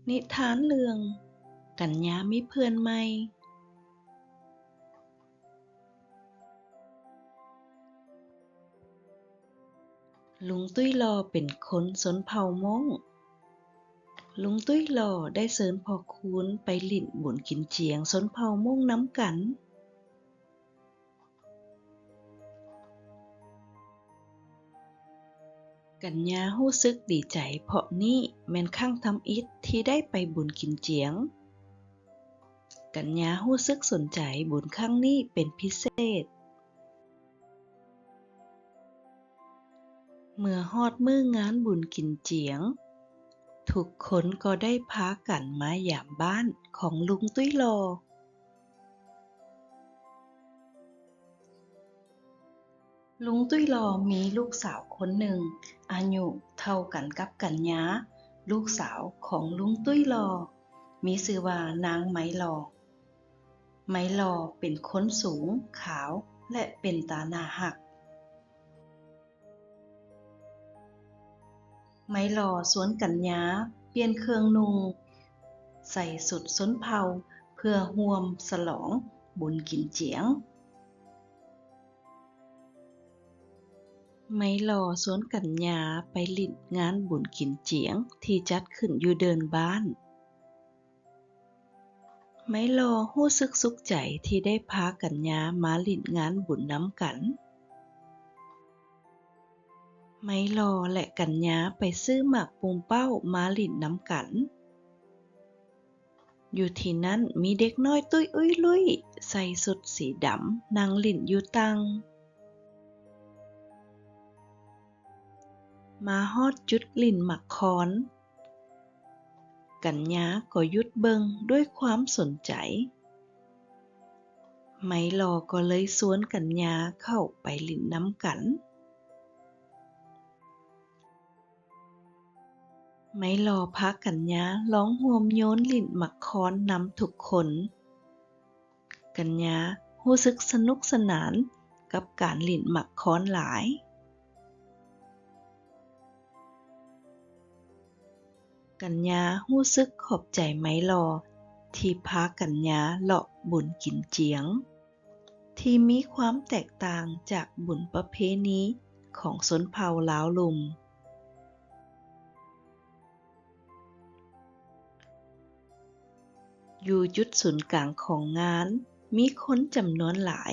ນິທານເລື່ອງ ກັນຍາມີເພື່ອນໃໝ່. ລຸງຕຸ້ຍຫຼໍ່ເປັນຄົນຊົນເຜົ່າມົ້ງ. ລຸງຕຸ້ຍຫຼໍ່ໄດ້ເຊີນພໍ່ຄູນໄປຫຼິ້ນບຸນກິນຈຽງຊົນເຜົ່າມົ້ງນຳກັນ. ກັນຍາຮູ້ສຶກດີໃຈ ເພາະນີ້ແມ່ນຄັ້ງທຳອິດທີ່ໄດ້ໄປບຸນກິນຈຽງ. ກັນຍາຮູ້ສຶກສົນໃຈບຸນຄັ້ງນີ້ເປັນພິເສດ. ເມື່ອຮອດມື້ງານບຸນກິນຈຽງ, ທຸກຄົນກໍໄດ້ພາກັນມາຢາມບ້ານຂອງລຸງຕຸ້ຍຫຼໍ່. ລຸງຕຸ້ຍຫຼໍ່ມີລູກສາວຄົນໜຶ່ງ ອາຍຸເທົ່າກັນກັບກັນຍາ. ລູກສາວຂອງລຸງຕຸ້ຍຫຼໍ່ມີຊື່ວ່ານາງໄມຫຼໍ່. ໄມຫຼໍ່ເປັນຄົນສູງ, ຂາວ ແລະ ເປັນຕາໜ້າຮັກ. ໄມຫຼໍ່ຊວນກັນຍາປ່ຽນເຄື່ອງນຸ່ງ, ໃສ່ຊຸດຊົນເຜົ່າເພື່ອຮ່ວມສະຫຼອງບຸນກິນຈຽງ. ໄມຫຼໍ່ຊວນກັນຍາໄປຫຼິ້ນງານບຸນກິນຈຽງທີ່ຈັດຂຶ້ນຢູ່ເດີ່ນບ້ານ. ໄມຫຼໍ່ຮູ້ສຶກສຸກໃຈທີ່ໄດ້ພາກັນຍາມາຫຼິ້ນງານບຸນນຳກັນ. ໄມຫຼໍ່ ແລະ ກັນຍາໄປຊື້ໝາກປຸມເປົ້າມາຫຼິ້ນນຳກັນ. ຢູ່ທີ່ນັ້ນມີເດັກນ້ອຍຕຸ້ຍອຸ້ຍລຸ້ຍໃສ່ຊຸດສີດຳນັ່ງຫຼິ້ນຢູ່ຕັ່ງ. ມາຮອດຈຸດຫຼິ້ນໝາກຄອນ, ກັນຍາກໍຢຸດເບິ່ງດ້ວຍຄວາມສົນໃຈ. ໄມຫຼໍ່ກໍເລີຍຊວນກັນຍາເຂົ້າໄປຫຼິ້ນນຳກັນ. ໄມຫຼໍ່ພາກັນຍາລອງຮ່ວມໂຍນຫຼິ້ນໝາກຄອນນຳທຸກຄົນ. ກັນຍາຮູ້ສຶກສະໜຸກສະໜານກັບການຫຼິ້ນໝາກຄອນຫຼາຍ. ກັນຍາຮູ້ສຶກຂອບໃຈໄມຫຼໍ່ທີ່ພາກັນຍາເລາະບຸນກິນຈຽງ ທີ່ມີຄວາມແຕກຕ່າງຈາກບຸນປະເພນີຂອງຊົນເຜົ່າລາວລຸ່ມ. ຢູ່ຈຸດສູນກາງຂອງງານ ມີຄົນຈຳນວນຫຼາຍ.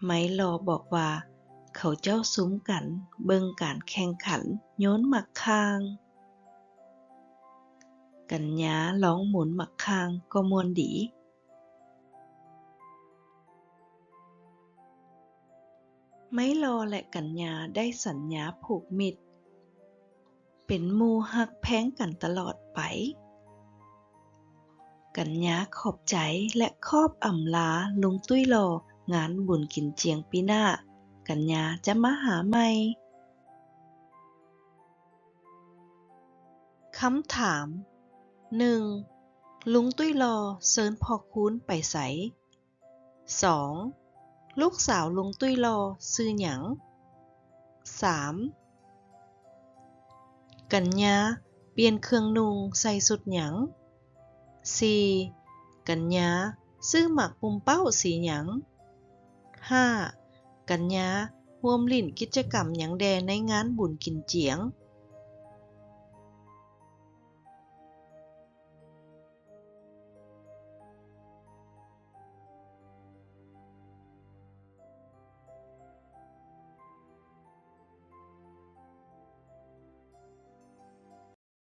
ໄມຫຼໍ່ບອກວ່າ ເຂົາເຈົ້າຊຸມກັນເບິ່ງການແຂ່ງຂັນໂຍນໝາກຂ່າງ. ກັນຍາລອງໝູນໝາກຂ່າງກໍມ່ວນດີ. ໄມຫຼໍ່ ແລະ ກັນຍາໄດ້ສັນຍາຜູກມິດ ເປັນໝູ່ຮັກແພງກັນຕະຫຼອດໄປ. ກັນຍາຂອບໃຈ ແລະ ຂອບອຳລາລຸງຕຸ້ຍຫຼໍ່ງານບຸນກິນຈຽງປີໜ້າ. ກັນຍາຈະມາຫາໃໝ່. ຄຳຖາມ, ໜຶ່ງ ລຸງຕຸ້ຍຫຼໍ່ເຊີນພໍ່ຄູນໄປໃສ? ສອງ ລູກສາວລຸງຕຸ້ຍຫຼໍ່ຊື່ຫຍັງ? ສາມ ກັນຍາປ່ຽນເຄື່ອງນຸ່ງໃສ່ຊຸດຫຍັງ? ສີ່ ກັນຍາຊື້ໝາກປຸມເປົ້າສີຫຍັງ? ຫ້າ ກັນຍາຮ່ວມຫຼິ້ນກິດຈະກຳຫຍັງແດ່ໃນງານບຸນກິນຈຽງ?